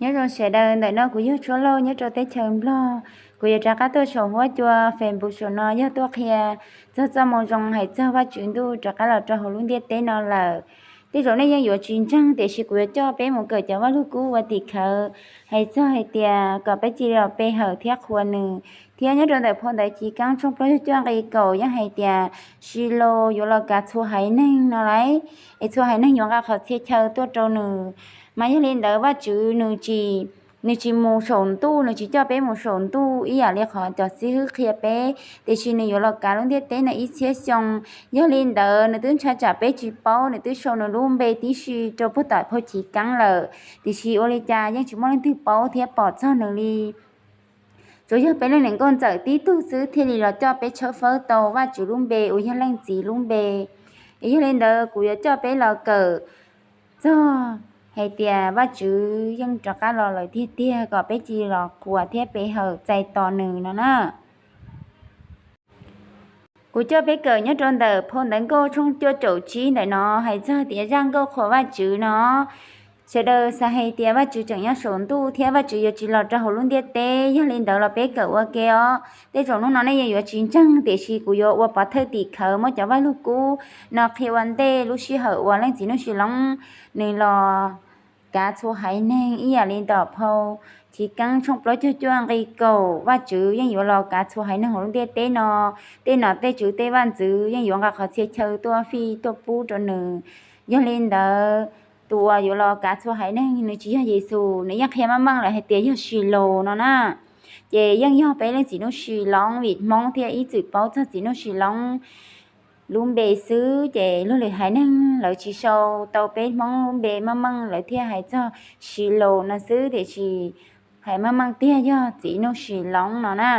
Nyob zoo sawv daws, ntawm no kuv yog Tshuab Lauj nyob rau teb chaws Nplog. Kuv yuav rov qab tuaj saum huab cua Facebook saum no yog tuaj qhia txog txoj moo zoo hais txog Vajtswv Ntuj rov qab los rau hauv lub ntiaj teb no lawm. Tej zaum nej yeej yuav tsis ntseeg, tiam sis kuv yuav coj peb mus kawm cov Vaj Lug Kub ua tim khawv hais txog hais tias kom peb cia li los pe hawm thiab qhuas nws. Thiab nyob rau ntawm phau ntawv Chiv Keeb tshooj plaub caug cuaj nqe kaum yeej hais tias Silaus yuav los kav txhua haiv neeg no lauj, es txhua haiv neeg yuav nqa qhov txhia chaw tuaj rau nws. Mas yog li ntawd Vajtswv nws tsis, nws tsis mus saum ntuj, nws tsis coj peb mus saum ntuj ib yam li qhov cov xib hwb qhia peb, tiam sis nws yuav los kav lub ntiaj teb no ib txhiab xyoo. Yog li ntawd nws twb ntshai tsam peb tsis paub, nws twb sau nws lub npe tib si rau puag tom phau Chiv Keeb lawm, tiam sis ua li cas yeej tsis muaj leej twg paub thiab pom txog nws li. Tsuas yog peb leej niam nkauj ntxawm tib tug xwb thiaj li los coj peb tshawb fawb tau Vajtswv lub npe uas yog Leej Txiv lub npe. Es yog li ntawd kuv yuav coj peb los kawm txog hais tias Vajtswv yeej rov qab los lawm tiag tiag kom peb cia li los qhuas thiab pe hawm txais tos nws no na. Kuv coj peb kawm nyob rau ntawm phau ntawv Nkauj tshooj cuaj caum tsib ntawm no hais txog tias zaj nkauj qhuas Vajtswv no. Sawv daws xav hais tias Vajtswv tseem nyob saum ntuj thiab Vajtswv yuav tsis los rau hauv lub ntiaj teb, yog li ntawd los peb kawm ua ke os. Tej zaum hnub no nej yeej yuav tsis ntseeg, tiam sis kuv yuav ua pov thawj tim khawv muab cov Vaj Lug Kub no qhia ua ntej lub sij hawm uas Leej Txiv Nuj Sis Loob nws los kav txhua haiv neeg ib yam li ntawm phau Chiv Keeb tshooj plaub caug cuaj nqe kaum, Vajtswv yeej yuav los kav txhua haiv neeg hauv lub ntiaj teb no. Tej nom tej tswv tej vaj ntxwv yeej yuav nqa qhov txhia chaw tuaj fij tuaj pub rau nws. Yog li ntawd tus uas yuav los kav txhua haiv neeg nws tsis yog Yexus, nws yeej qhia meej meej lawm hais tias yog Silaus no na. Ces yeej yog peb Leej Txiv Nuj Sis Loob, vim Hmoob thiaj ib txwm paub txog Txiv Nuj Sis Loob lub npe xwb, ces luag lwm haiv neeg lawv tsis sau tau peb Hmoob lub npe meej meej, lawv thiaj hais txog Silaus no xwb, tiam sis hais meej meej tiag yog Txiv Nuj Sis Loob no na.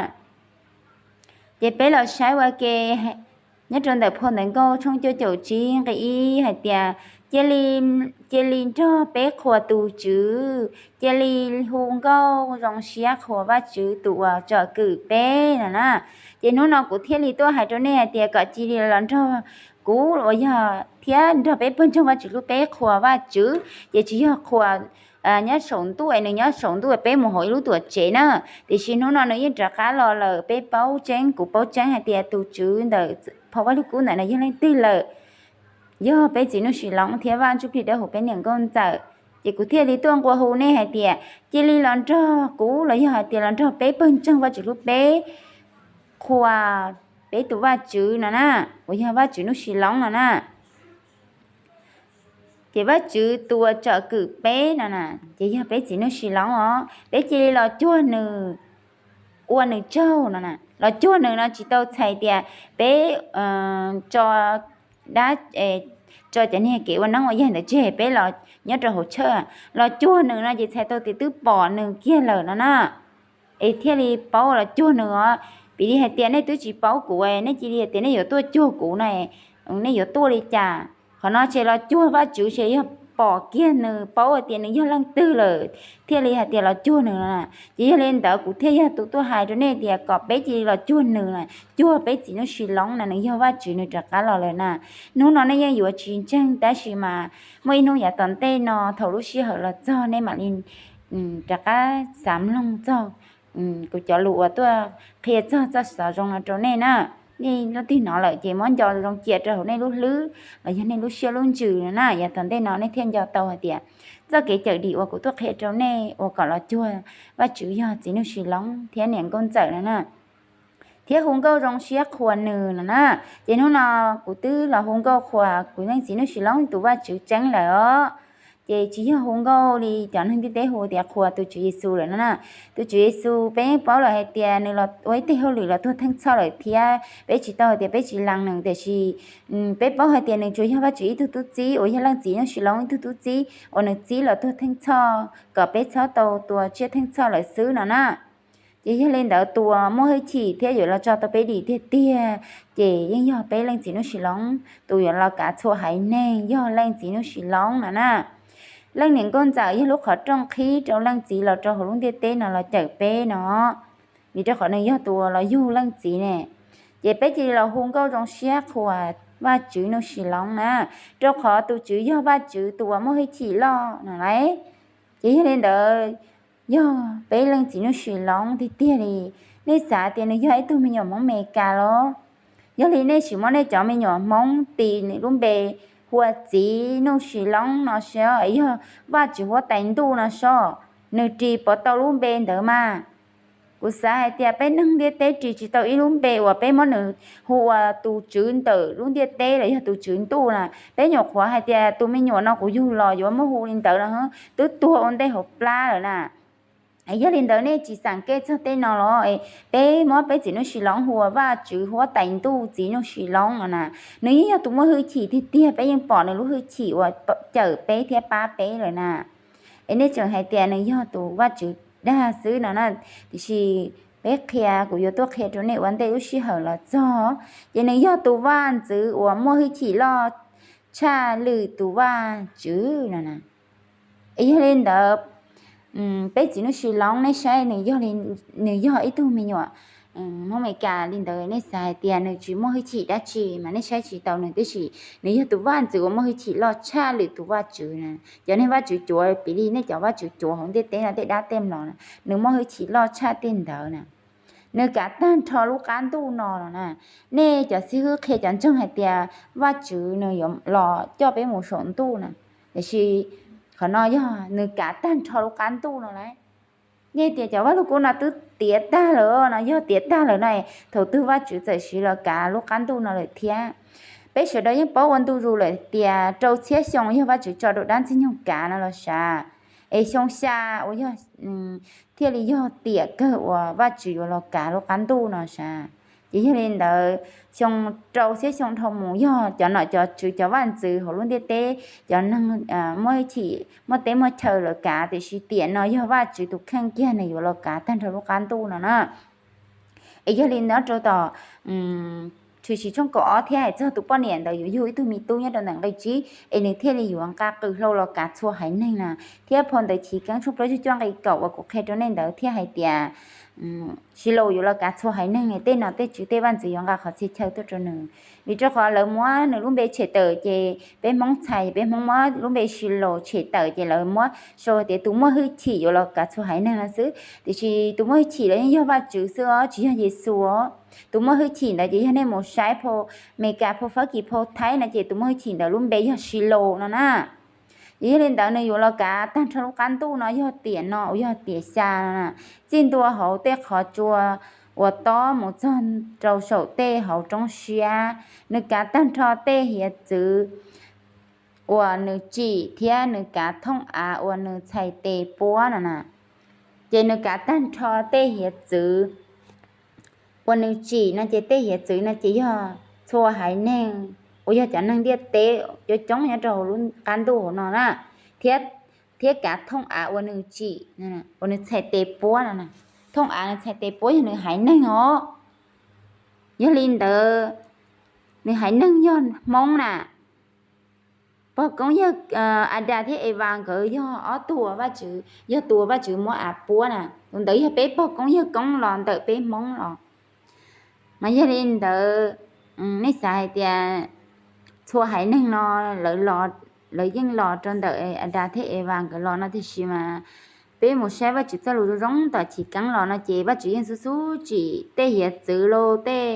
Ces peb los saib ua ke nyob rau ntawm phau ntawv Nkauj tshooj cuaj caum tsib nqe ib hais tias, cia li, cia li nrog peb qhuas tus Tswv, cia li hu nkauj zoo siab qhuas Vajtswv tus uas tsom kwm peb no na. Ces hnub no kuv thiaj li tuaj hais rau nej hais tias kom cia li los nrog kuv uas yog thiab nrog peb pawg ntseeg Vajtswv hlub peb qhuas Vajtswv, ces tsis yog qhuas nyob saum ntuj es nws nyob saum ntuj es peb mus hauv ib lub tuam tsev na. Tiam sis hnub no nws yeej rov qab los lawm, peb paub tseeb, kuv paub tseeb hais tias tus Tswv ntawm phau Vaj Lug Kub ntawm no yog leej twg lawm, yog peb Txiv Nuj Sis Loob thiab Vaj Ntsuj Plig Dawb Huv peb niam nkauj ntxawm. Ces kuv thiaj li tuaj nqua hu nej hais tias cia li los nrog kuv los yog hais tias los nrog peb pawg ntseeg Vajtswv hlub peb qhuas peb tus Vajtswv no na, uas yog Vajtswv Nuj Sis Loob no na. Ces Vajtswv tus uas tsom kwm peb no na, ces yog peb Txiv Nuj Sis Loob os. Peb cia li los cuag nws, ua nws tsaug no na. Los cuag nws no tsis tau txhais tias peb tso dab, tso cov niag kev ua neeb ua yaig ntawd tseg peb los nyob rau hauv church. Los cuag nws no ces txhais tau tias twb pom nws kiag lawm no na, es thiaj li paub los cuag nws os. Piv li hais tias nej twb tsis paub kuv, nej cia li hais tias nej yuav tuaj cuag kuv no, nej yuav tuaj li cas? Qhov no ces los cuag Vajtswv ces yog pom kiag nws, paub hais tias nws yog leej twg lawm, thiaj li hais tias los cuag nws no na. Ces yog li ntawd kuv thiaj yog tus tuaj hais rau nej tias kom peb cia li los cuag nws na, cuag peb Txiv Nuj Sis Loob na, nws yog Vajtswv nws rov qab los lawm na. Hnub no nej yeej yuav tsis ntseeg, tab sis mas muaj ib hnub yav tom ntej no thaum lub sij hawm los txog nej mam li rov qab xav mloog txog kuv cov lus uas tuaj qhia txog txoj xov zoo no rau nej na. Nej leej twg hnov lawm ces muab nco zoo cia rau hauv nej lub hlwb los yog nej lub siab lub ntsws no na, yav tom ntej no nej thiaj nco tau hais tias txoj kev cawm dim uas kuv tuaj qhia rau nej uas kom los cuag Vajtswv yog Txiv Nuj Sis Loob thiab niam nkauj ntxawm no na, thiab hu nkauj zoo siab qhuas nws no na. Ces hnub no kuv twb los hu nkauj qhuas kuv leej Txiv Nuj Sis Loob tus Vajtswv tseeb lawm os. Ces tsis yog hu nkauj li cov neeg ntiaj teb hu tias qhuas tus Tswv Yexus lawm no na. Tus Tswv Yexus peb yeej paub lawm hais tias nws los ua ib teg hauj lwm los tuag theej txhoj lawm thiab peb tsis tau hais tias peb tsis lees nws, tiam sis peb paub hais tias nws tsuas yog Vajtswv ib tug tub txib uas yog leej Txiv Nuj Sis Loob ib tug tub txib uas nws txib los tuag theej txhoj kom peb txhob tau tua tsiaj theej txhoj lawm xwb no na. Ces yog li ntawd tus uas muaj hwj chim thiab yuav los tso tau peb dim tiag tiag, ces yeej yog peb leej Txiv Nuj Sis Loob tus yuav los kav txhua haiv neeg, yog leej Txiv Nuj Sis Loob no na. Leej niam nkauj ntxawm yog lub qhov rooj qhib rau leej txiv los rau hauv lub ntiaj teb no los cawm peb no, vim rau qhov nws yog tus uas los yug leej txiv ne. Ces peb cia li los hu nkauj zoo siab qhuas Vajtswv Nuj Sis Loob na, rau qhov tus Tswv yog Vajtswv tus uas muaj hwj chim loj no lauj. Ces yog li ntawd yog peb leej txiv Nuj Sis Loob tiag tiag li, nej xav tias nws yog ib tug me nyuam Hmoob Amelikas los? Yog li nej tsis muab nej cov me nyuam Hmoob tis nws lub npe hu ua txiv Nuj Sis Loob no seb, yog Vajtswv huab tais ntuj no seb, nws ris puas tau lub npe ntawd mas. Kuv xav hais tias peb neeg ntiaj teb ris tsis tau ib lub npe uas peb muab nws hu ua tus tswv ntawm lub ntiaj teb los yog tus tswv ntuj na. Peb nyuam qhuav hais tias tus me nyuam no kuv yug los yuav muab hu li ntawd no, twb tuag ua ntej hauv plab lawm na. Yog li ntawd nej tsis xam kej txog tej no los? Peb muab peb txiv Nuj Sis Loob hu ua Vajtswv huab tais ntuj txiv Nuj Sis Loob no na. Nws yeej yog tus muaj hwj chim tiag tiag, peb yeej pom nws lub hwj chim uas cawm peb thiab pab peb lawm na. Es nej tseem hais tias nws yog tus Vajtswv dag xwb no na. Tiam sis peb qhia, kuv yuav tuaj qhia rau nej ua ntej lub sij hawm los txog, ces nws yog tus vaj ntxwv uas muaj hwj chim loj tshaj lwm tus vaj tswv no na. Es yog li ntawd, peb txiv Nuj Sis Loob nej saib, nws yog ib tug me nyuam Hmoob Amelikas li ntawd, nej xav hais tias nws tsis muaj hwj chim dab tsi mas nej saib tsis taus nws, tiam sis nws yog tus vaj ntxwv uas muaj hwj chim loj tshaj lwm tus vaj tswv na. Cov neeg vaj tswv cuav, piv li nej cov vaj tswv cuav hauv ntiaj teb no, tej dab tej mlom na, nws muaj hwj chim loj tshaj tej ntawd na. Nws kav tag nrho lub qab ntuj no los na. Nej cov xib hwb qhia cov ntseeg hais tias Vajtswv nws yuav los coj peb mus saum ntuj na, tiam sis qhov no yog nws kav tag nrho lub qab ntuj no lauj. Nej tias cov vaj lug kub no twb tiav tag lawm no, yog tiav tag lawm no, thaum twg Vajtswv txawm siv los kav lub qab ntuj no lawm thiab? Peb sawv daws yeej paub ua ntu zus lawm tias rau txhiab xyoo yog Vajtswv tso rau dab ntxwg nyoog kav no los sav, es xyoo xya uas yog thiaj li yog tiam kawg uas Vajtswv yuav los kav lub qab ntuj no sav. Ces yog li ntawd, xyoo rau txhiab xyoo dhau mus yog cov nom cov tswv, cov vaj ntxwv hauv lub ntiaj teb, cov neeg muaj hwj chim muaj teb muaj chaw lawv kav, tiam sis tiam no yog Vajtswv tus kheej kiag nws yuav los kav tag nrho lub qab ntuj no na. Es yog li ntawd rau tom Tshwm Sim tshooj kaum ob thiab hais txog tus poj niam ntawd yuav yug ib tug me tub nyob rau ntawm nqe tsib, es nws thiaj li yuav nqa qws hlau los kav txhua haiv neeg na. Thiab phau ntawv Chiv Keeb tshooj plaub caug cuaj nqe kaum uas kuv qhia rau nej ntawd thiaj hais tias Silaus yuav los kav txhua haiv neeg, tej nom tej tswv tej vaj ntxwv yuav nqa qhov txhia chaw tuaj rau nws. Vim rau qhov lawv muab nws lub npe tshem tawm, ces peb Hmoob txhais, peb Hmoob muab lub npe Silaus tshem tawm, ces lawv muab sau tias tus muaj hwj chim yuav los kav txhua haiv neeg no xwb. Tiam sis tus muaj hwj chim los yeej yog Vajtswv xwb os, tsis yog Yexus os. Tus muaj hwj chim ntawd ces yog nej mus saib phau Meskas, phau Fabkis, phau Thaib no ces tus muaj hwj chim ntawd lub npe yog Silaus no na. Ces yog li ntawd nws yuav los kav tag nrho lub qab ntuj no yog tiam no uas yog tiam xya no na. Txij ntua hauv tej qhov tsua uas tob mus txog rau saum tej hauv roob siab, nws kav tag nrho tej hiav txwv uas nws tsim thiab nws kav thooj av uas nws txhais tes puab no na. Ces nws kav tag nrho tej hiav txwv uas nws tsim no ces tej hiav txwv no ces yog txhua haiv neeg uas yog cov neeg ntiaj teb coob coob nyob rau hauv lub qab ntuj hauv no na, thiab, thiab kav thooj av uas nws tsim, uas nws txhais tes puab no na. Thooj av nws txhais tes puab yog nws haiv neeg os. Yog li ntawd, nws haiv neeg yog Hmoob na. Pog koob yawg Adas thiab Evas nkawd yog ob tug uas Vajtswv, yog tus uas Vajtswv muab av puab na. Tus ntawd yog peb pog koob yawg koob los ntawm peb Hmoob los. Mas yog li ntawd, nej xav hais tias txhua haiv neeg no lawv los, lawv yeej los rau ntawm Adas thiab Evas nkawd los no, tiam sis mas peb mus saib Vajtswv txoj lus zoo zoo tom Chiv Keeb los no ces Vajtswv yeej xub xub tsim tej hiav txwv los tej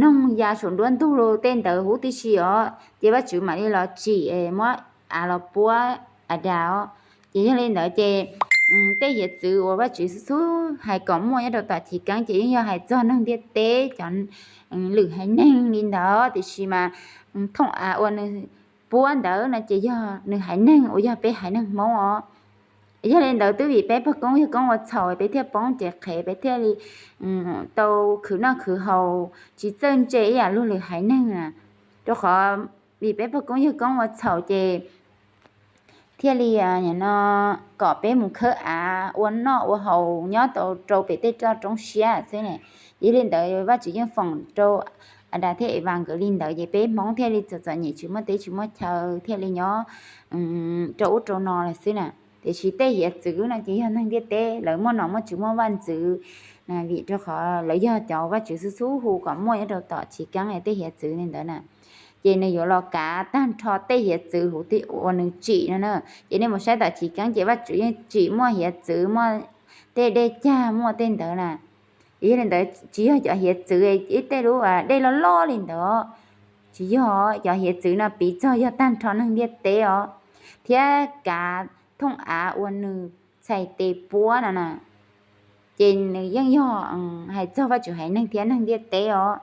noog ya saum nruab ntug los tej ntawd huv tib si os, ces Vajtswv mam li los tsim muab av los puab Adas os. Ces yog li ntawd ces tej hiav txwv uas Vajtswv xub xub hais kom muaj nyob rau tom Chiv Keeb ces yeej yog hais txog neeg ntiaj teb cov lwm haiv neeg li ntawd, tiam sis mas thooj av uas nws puab ntawd no ces yog nws haiv neeg uas yog peb haiv neeg Hmoob os. Yog li ntawd twb vim peb pog koob yawg koob ua txhaum peb thiaj poob cev qhev, peb thiaj li tau khwv noj khwv haus tsis txawj ntse ib yam luag lwm haiv neeg na. Rau qhov vim peb pog koob yawg koob ua txhaum ces thiaj li no kom peb mus khawb av ua noj ua haus nyob tau rau pem tej roj roob siab xwb ne. Yog li ntawd Vajtswv yeej foom rau Adas thiab Evas nkawd li ntawd ces peb Hmoob thiaj li txom txom nyem tsis muaj teb tsis muaj chaw thiaj li nyob rau ub rau no lawm xwb na. Tiam sis tej hiav txwv no ces yog neeg ntiaj teb lawv muaj nom muaj tswv muaj vaj ntxwv, vim rau qhov lawv yog cov Vajtswv xub xub hu kom muaj nyob rau tom Chiv Keeb tej hiav txwv li ntawd na. ces nws yuav los kav tag nrho tej hiav txwv huv tib uas nws tsim no na. Ces nej mus saib tom Chiv Keeb ces Vajtswv yeej tsim muaj hiav txwv, muaj tej dej cag, muaj tej ntawd na. Yog li ntawd tsis yog cov hiav txwv ib tej lub dej loj loj li ntawd, tsis yog. Cov hiav txwv no piv txog yog tag nrho neeg ntiaj teb os, thiab kav thooj av uas nws txhais tes puab no na. Ces nws yeej yog hais txog Vajtswv haiv neeg thiab neeg ntiaj teb os.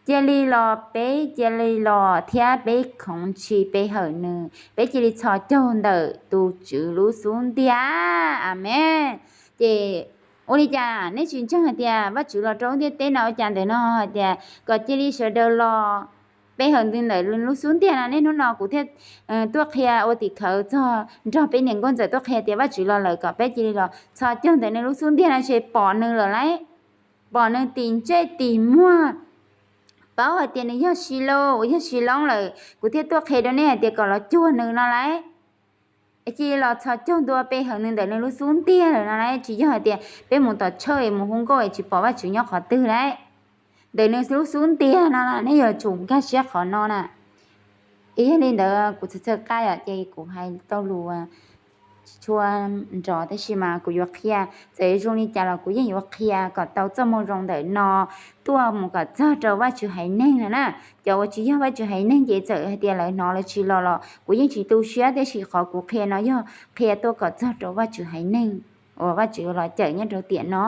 Cia li los, peb cia li los thiab peb khoov ntshis pe hawm nws, peb cia li txhos caug ntawm tus Tswv lub xub ntiag. Amees. Ces ua li cas nej tsis ntseeg hais tias Vajtswv los rau lub ntiaj teb no ua cas ntawm no hais tias kom cia li sawv daws los pe hawm nws ntawm lub xub ntiag no? Nej hnub no kuv thiaj tuaj qhia ua tim khawv txog nrog peb niam nkauj ntxawm tuaj qhia tias Vajtswv los lawm kom peb cia li los txhos caug ntawm nws lub xub ntiag no ces pom nws lawm lauj. Pom nws tim ntsej tim muag, paub hais tias nws yog Siloo, uas yog Siloob lawm. Kuv thiaj tuaj qhia rau nej hais tias kom los cuag nws no lauj. Cia li los txhos caug ntua pe hawm nws ntawm nws lub xub ntiag lawm no lauj. Tsis yog hais tias peb mus tom tshawj es mus hu nkauj es tsis pom Vajtswv nyob qhov twg lauj. Ntawm nws lub xub ntiag no nej yuav tsum nkag siab qhov no na. Es yog li ntawd kuv txhawj txhawj qab yom, ces kuv hais tau lus tsis tshua nrov tab sis mas kuv yuav qhia, txawm zoo li cas los kuv yeej yuav qhia kom tau txoj moo zoo ntawm no tuaj mus kom txog rau Vajtswv haiv neeg no na. Cov uas tsis yog Vajtswv haiv neeg ces txawm hais tias lawv hnov lawv tsis los los kuv yeej tsis tu siab, tiam sis qhov kuv qhia no yog qhia tuaj kom txog rau Vajtswv haiv neeg uas Vajtswv los cawm nyob rau tiam no.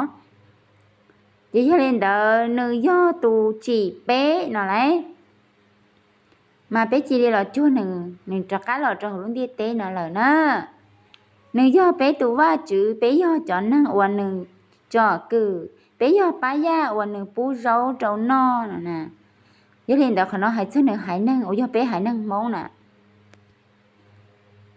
Ces yog li ntawd nws yog tus tsim peb no lauj. Mas peb cia li los cuag nws, nws rov qab los rau hauv lub ntiaj teb no lawm na. Nws yog peb tus Vajtswv, peb yog cov neeg uas nws tsom kwm, peb yog pab yaj uas nws pub zaub rau noj no na. Yog li ntawd qhov no hais txog nws haiv neeg uas yog peb haiv neeg Hmoob na.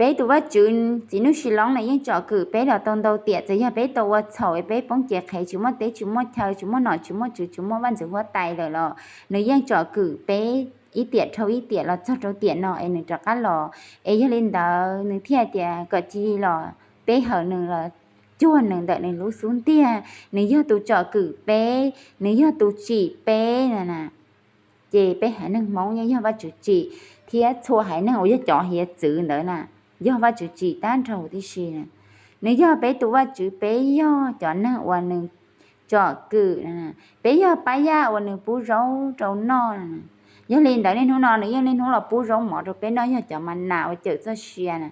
Peb tus Vajtswv Txiv Nuj Sis Loob nws yeej tsom kwm peb los tau ntau tiam, txawm yog peb tau ua txhaum es peb poob cev qhev tsis muaj teb tsis muaj chaw tsis muaj nom tsis muaj tswv tsis muaj vaj ntxwv huab tais lawm los nws yeej tsom kwm peb ib tiam dhau ib tiam los txog rau tiam no es nws rov qab los. Es yog li ntawd nws thiaj tias kom cia li los pe hawm nws los cuag nws ntawm nws lub xub ntiag, nws yog tus tsom kwm peb, nws yog tus tsim peb no na. Ces peb haiv neeg Hmoob yeej yog Vajtswv tsim, thiab txhua haiv neeg uas yog cov hiav txwv ntawd na, yog Vajtswv tsim tag nrho huv tib si. Nws yog peb tus Vajtswv, peb yog cov neeg uas nws tsom kwm, peb yog pab yaj uas nws pub zaub rau noj. Yog li ntawd niaj hnub no nws yeej niaj hnub los pub zaub mov rau peb noj, yog cov mas nas uas cawm txoj sia na.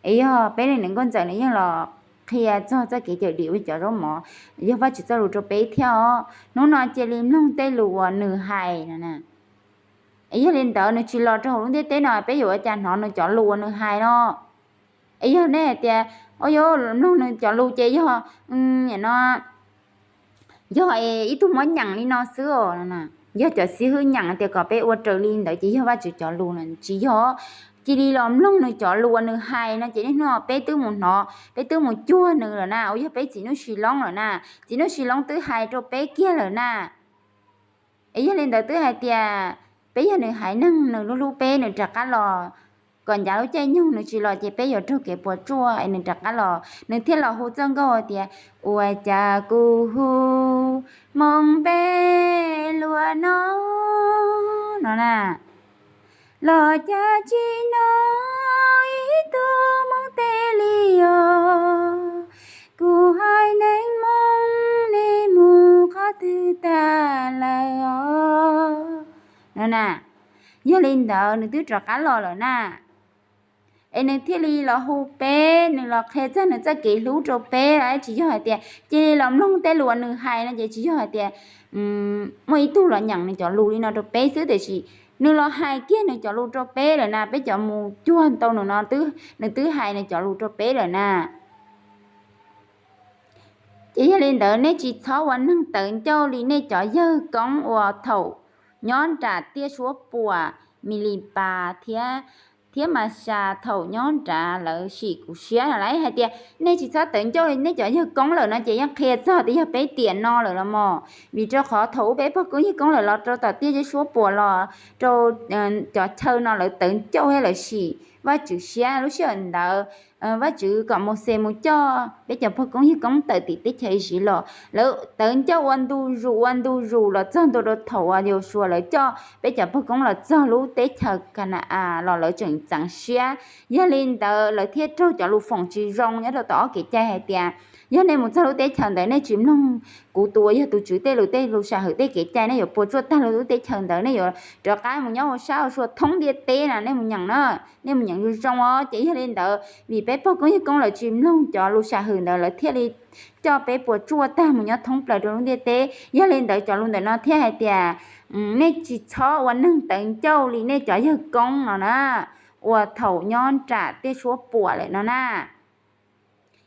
Es yog peb li niam nkauj ntxawm nws yeej los qhia txog txoj kev cawm dim uas cov zaub mov, yog Vajtswv txoj lus rau peb thiab os. Hnub no cia li mloog tej lus uas nws hais no na. Es yog li ntawd nws tsis los rau hauv lub ntiaj teb no peb yuav ua cas hnov nws cov lus uas nws hais no? Es yog nej hais tias, o, yuav mloog nws cov lus ces yog no yog ib tug muab nyeem li no xwb os. Yog cov xib hwb nyeem tias kom peb ua raws li ntawd ces yog Vajtswv cov lus na, tsis yog. Cia li los mloog nws cov lus uas nws hais no ces niaj hnub no peb twb mus hnov, peb twb mus cuag nws lawm na, uas yog peb Txiv Nuj Sis Loob lawm na. Txiv Nuj Sis Loob twb hais rau peb kiag lawm na. Es yog li ntawd twb hais tias peb yog nws haiv neeg, nws hlub hlub peb, nws rov qab los kom ncav lub caij nyoog, nws tsis los ces peb yuav raug kev puas tsuaj es nws rov qab los. Nws thiaj los hu txoj nkauj tias, ua cas kuv hu moo peb luag no, no na. Los cas tsis hnov ib tug Hmoob teb li os. Kuv haiv neeg Hmoob nej mus qhov twg tag lawm os? No na, yog li ntawd nws twb rov qab los lawm na. Es nws thiaj li los hu peb, nws los qhia txog nws txoj kev hlub rau peb los tsis yog hais tias cia li los mloog tej lus uas nws hais no ces tsis yog hais tias muaj ib tug los nyeem nws cov lus li no rau peb xwb, tiam sis nws los hais kiag nws cov lus rau peb lawm na, peb cov mus cuag tau nws no, nws twb hais nws cov lus rau peb lawm na. Ces yog li ntawd nej tsis txhob ua neeg tawv ncauj li nej cov yawg koob uas thaum nyob nram tiaj suab puam Mis Lis Pas thiab, thiab Mas Xas thaum nyob nrad lawv sim kuv siab no lauj. Hais tias nej tsis txhob tawv ncauj li nej cov yawg koob lawm no ces yeej qhia txog tias yog peb tiam no lawm los mos, vim rau qhov thaum ub peb pog koob yawg koob lawm los rau tom tiaj suab puam los rau cov chaw no lawv tawv ncauj thiab lawv sim Vajtswv siab lub sij hawm ntawd. Vajtswv kom Mauxes mus coj peb cov pog koob yawg koob tawm tim teb chaws Iziv los. Lawv tawv ncauj ua ntu zus ua ntu zus los txog ntua rau thaum uas Yausuas lawv coj peb cov pog koob los txog lub teb chaws Ka na-as los lawv tseem txeev siab. Yog li ntawd lawv thiaj raug cov lus foom tsis zoo nyob rau tom ob kev cai hais tias, yog nej mus txog lub teb chaws ntawd nej tsis mloog kuv tus uas yog tus Tswv tej lus, tej lus sam hwm, tej kev cai, nej yuav puas tsuaj tag lub teb chaws ntawd, nej yuav rov qab mus nyob ua sab ua sua thoob ntiaj teb na, nej mus nyeem na, nej mus nyeem zoo zoo os. Ces yog li ntawd vim peb pog koob yawg koob lawv tsis mloog cov lus sam hwm ntawd lawv thiaj li coj peb puas tsuaj tag mus nyob thoob plaws rau lub ntiaj teb. Yog li ntawd cov lus ntawm no thiaj hais tias, nej tsis txhob ua neeg tawv ncauj li nej cov yawg koob no na, uas thaum nyob nram tej suab puam lawm no na.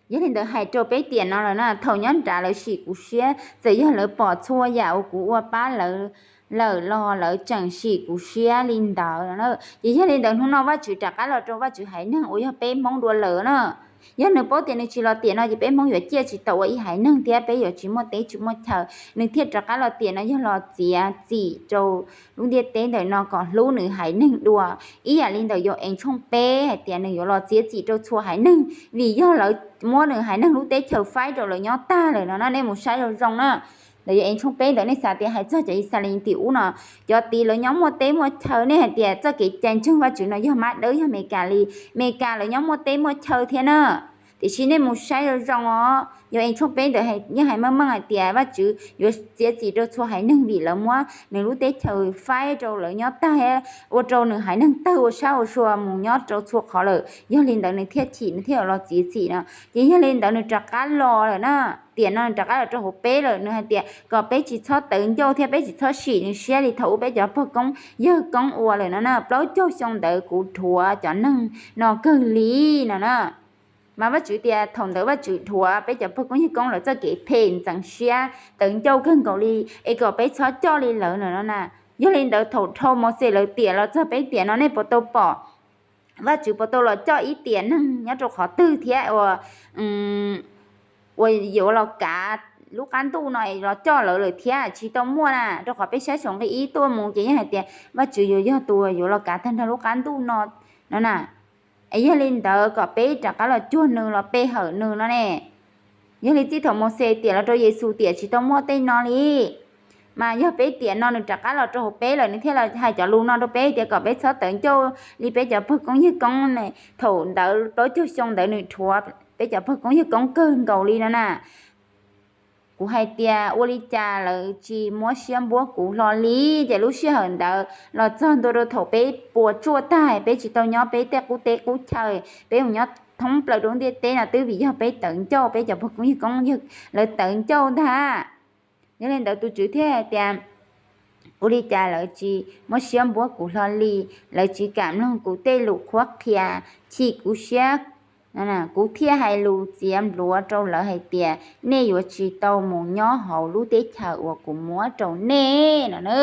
Yog li ntawd hais rau peb tiam no lawm na, thaum nyob nrad lawv sim kuv siab, txawm yog lawv pom txhua yam uas kuv ua pab lawv lawm los lawv tseem sim kuv siab li ntawd. Ces yog li ntawd hnub no Vajtswv rov qab los rau Vajtswv haiv neeg uas yog peb Hmoob dua lawm na. Yog nws paub tias nws tsis los tiam no ces peb Hmoob yuav ciaj tsis tau ua ib haiv neeg thiab peb yuav tsis muaj teb tsis muaj chaw. Nws thiaj rov qab los tiam no yog los txiav txim rau lub ntiaj teb ntawm no kom hlub nws haiv neeg dua. Ib yam li ntawm Yau-ees tshooj peb hais tias nws yuav los txiav txim rau txhua haiv neeg vim yog lawv muab nws haiv neeg lub teb chaws faib rau lawv nyob tag lawm no na. Nej mus saib zoo zoo na, ntawm Yau-ees tshooj peb ntawd nej xav tias hais txog cov Yixalayees tim ub no, cov tid lawv nyob muaj teb muaj chaw, nej hais tias txoj kev cai ntseeg Vajtswv no yog mab dawb yog Amelikas li. Amelikas lawv nyob muaj teb muaj chaw thiab na. Tiam sis nej mus saib zoo zoo os, Yau-ees tshooj peb ntawd yeej hais meej meej hais tias Vajtswv yuav txiav txim rau txhua haiv neeg vim lawv muab nws lub teb chaws faib rau lawv nyob tag thiab ua rau nws haiv neeg tawg ua sab ua sua mus nyob rau txhua qhov lawm. Yog li ntawd nws thiaj chim, nws thiaj los txiav txim no. Ces yog li ntawd nws rov qab los lawm na. Tiam no nws rov qab los rau hauv peb lawm, nws hais tias kom peb tsis txhob tawv ncauj thiab peb tsis txhob sim nws siab li thaum ub peb cov pog koob yawg koob ua lawm no na. Plaub caug xyoo ntawd kuv rhuav cov neeg no kawg li no na. Mas Vajtswv tias thaum ntawd Vajtswv rhuav peb cov pog koob yawg koob lawv txoj kev phem ntxeev siab tawv ncauj kawg nkaus li, es kom peb txhob coj li lawv no na. Yog li ntawd thaum dhau Mauxes lawv tiam los txog peb tiam no nej puas tau pom Vajtswv puas tau los coj ib tiam neeg nyob rau qhov twg thiab uas yuav los kav lub qab ntuj no es los coj lawv lawm thiab? Tsis tau muaj na, rau qhov peb saib saum nqe ib tuaj mus ces yeej hais tias Vajtswv yuav yog tus yuav los kav tag nrho lub qab ntuj no no na. Es yog li ntawd kom peb rov qab los cuag nws los pe hawm nws no ne. Yog li txij thaum Mauxes tiam los rau Yexus tiam tsis tau muaj tej no li. Mas yog peb tiam no nws rov qab los rau hauv peb lawm nws thiaj los hais cov lus no rau peb tias kom peb txhob tawv ncauj li peb cov pog koob yawg koob ne. Thaum ntawd plaub caug xyoo ntawd nws rhuav peb cov pog koob yawg koob kawg nkaus li no na. Kuv hais tias ua li cas lawv tsis muab siab npuab kuv hlo li. Ces lub sij hawm ntawd los txog ntua rau thaum peb puas tsuaj tag, peb tsis tau nyob peb tej qub teb qub chaw, peb mus nyob thoob plaws rau ntiaj teb no twb vim yog peb tawv ncauj, peb cov pog koob yawg koob lawv tawv ncauj ntag. Yog li ntawd tus Tswv thiaj hais tias ua li cas lawv tsis muab siab npuab kuv hlo li, lawv tsis kam mloog kuv tej lus qhuab qhia, chim kuv siab. Kuv thiaj hais lus txiav npluav rau lawv hais tias nej yuav tsis tau mus nyob hauv lub teb chaws uas kuv muab rau nej no na.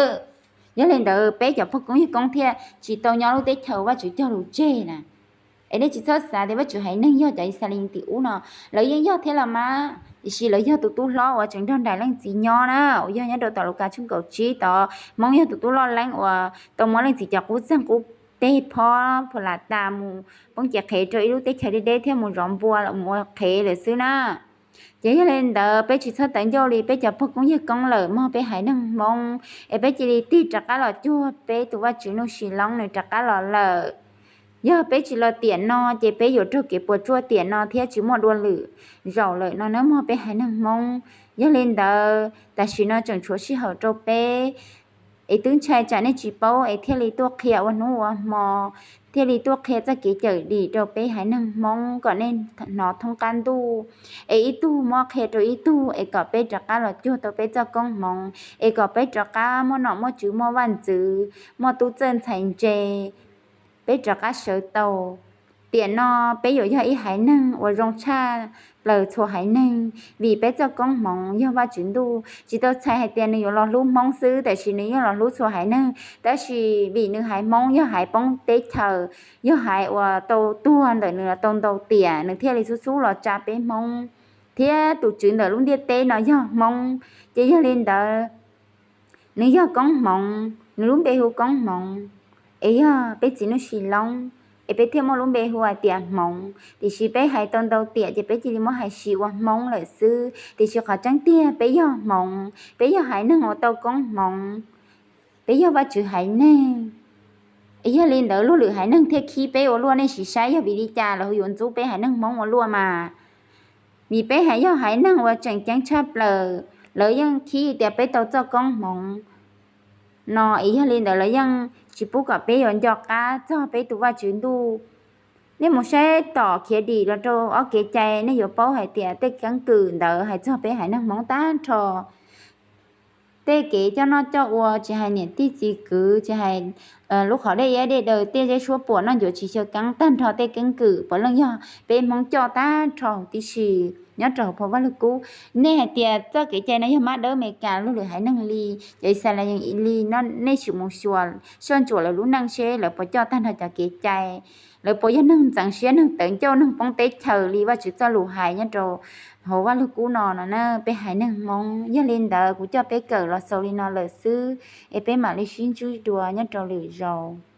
Yog li ntawd peb cov pog koob yawg koob thiaj tsis tau nyob lub teb chaws Vajtswv cog lus tseg na. Es nej tsis txhob xav tias Vajtswv haiv neeg yog cov Yixalayees tim ub no, lawv yeej yog thiab los mas, tiam sis lawv yog tus tub hlob uas tseem nrog nraim leej txiv nyob na, uas yog nyob rau tom Lukas tshooj kaum tsib tod, Hmoob yog tus tub loj leeb uas tau muab leej txiv cov qub txeeg qub teg phob phu las tas mus poob ces qhev rau ib lub teb chaws deb deb thiab mus zov npua mus ua qhev lawm xwb na. Ces yog li ntawd peb tsis txhob tawv ncauj li peb cov pog koob yawg koob lawm, mog peb haiv neeg Hmoob, es peb cia li tig rov qab los cuag peb tus Vajtswv Nuj Sis Loob nws rov qab los lawm. Yog peb tsis los tiam no ces peb yuav raug kev puas tsuaj tiam no thiab tsis muaj dua lwm zaum lawm no nawb mog peb haiv neeg Hmoob. Yog li ntawd tam sim no tseem tshuav sij hawm rau peb, es twb ntshai tsam nej tsis paub es thiaj li tuaj qhia ua hnub ua hmo, thiaj li tuaj qhia txoj kev cawm dim rau peb haiv neeg Hmoob kom nej hnov thoob qab ntuj, es ib tug muab qhia rau ib tug es kom peb rov qab los cuag tau peb txoj koob hmoov, es kom peb rov qab muaj nom muaj tswv muaj vaj ntxwv, muaj tub txawj ntxhais ntse, peb rov qab sawv tau. Tiam no peb yuav yog ib haiv neeg uas zoo tshaj plaws txhua haiv neeg, vim peb txoj koob hmoov yog Vajtswv Ntuj. Tsis tau txhais hais tias nws yuav los hlub Hmoob xwb, tab sis nws yeej los hlub txhua haiv neeg. Tab sis vim nws haiv Hmoob yog haiv poob teb chaws, yog haiv uas tau tuag ntawm nws los tau ntau tiam, nws thiaj li xub xub los tsa peb Hmoob. Thiab tus tswv ntawm lub ntiaj teb no yog Hmoob, ces yog li ntawd nws yog koob hmoov, nws lub npe hu koob hmoov, es yog peb txiv Nuj Sis Loob. es peb thiaj muaj lub npe hu hais tias Hmoob. Tiam sis peb hais tau ntau tiam ces peb cia li muab hais siv ua Hmoob lawm xwb, tiam sis qhov tseeb tiag peb yog Hmoob, peb yog haiv neeg uas tau koob hmoov, peb yog Vajtswv haiv neeg. Es yog li ntawd luag lwm haiv neeg thiaj khib peb ua luaj, nej sim saib yog vim li cas lawv yuav ntxub peb haiv neeg Hmoob ua luaj mas. Vim peb haiv yog haiv neeg uas tseem ceeb tshaj plaws, lawv yeej khib tias peb tau txoj koob hmoov no, es yog li ntawd lawv yeej tsis pub kom peb yuav nco qab txog peb tus Vajtswv ntuj. Nej mus saib tom khiav dim los rau ob kev cai, nej yuav paub hais tias tej keeb kwm ntawd hais txog peb haiv neeg Hmoob tag nrho. Tej kev coj noj coj ua, tsis hais niam tij txiv kwv, tsis hais lub qhov dej iab dej daw, tej zeb suab puam noj ncuav tsis xyaw keeb, tag nrho tej keeb kwm puav leej yog peb Hmoob coj tag nrho huv tib si nyob rau hauv phau Vajluskub. Nej hais tias txoj kev cai no yog mab dawb Amelikas luag lwm haiv neeg li, cov Yixalayees li no, nej sim mus xyuas soj ntsuam lawv lub neej seb lawv puas coj tag nrho cov kev cai. Lawv puas yog neeg ntxeev siab, neeg tawv ncauj, neeg poob teb chaws li Vajtswv txoj lus hais nyob rau hauv Vajluskub no no na. Peb haiv neeg Hmoob, yog li ntawd kuv coj peb kawm los xaus li no lawm xwb, es peb mam li sib ntsib dua nyob rau lwm zaus.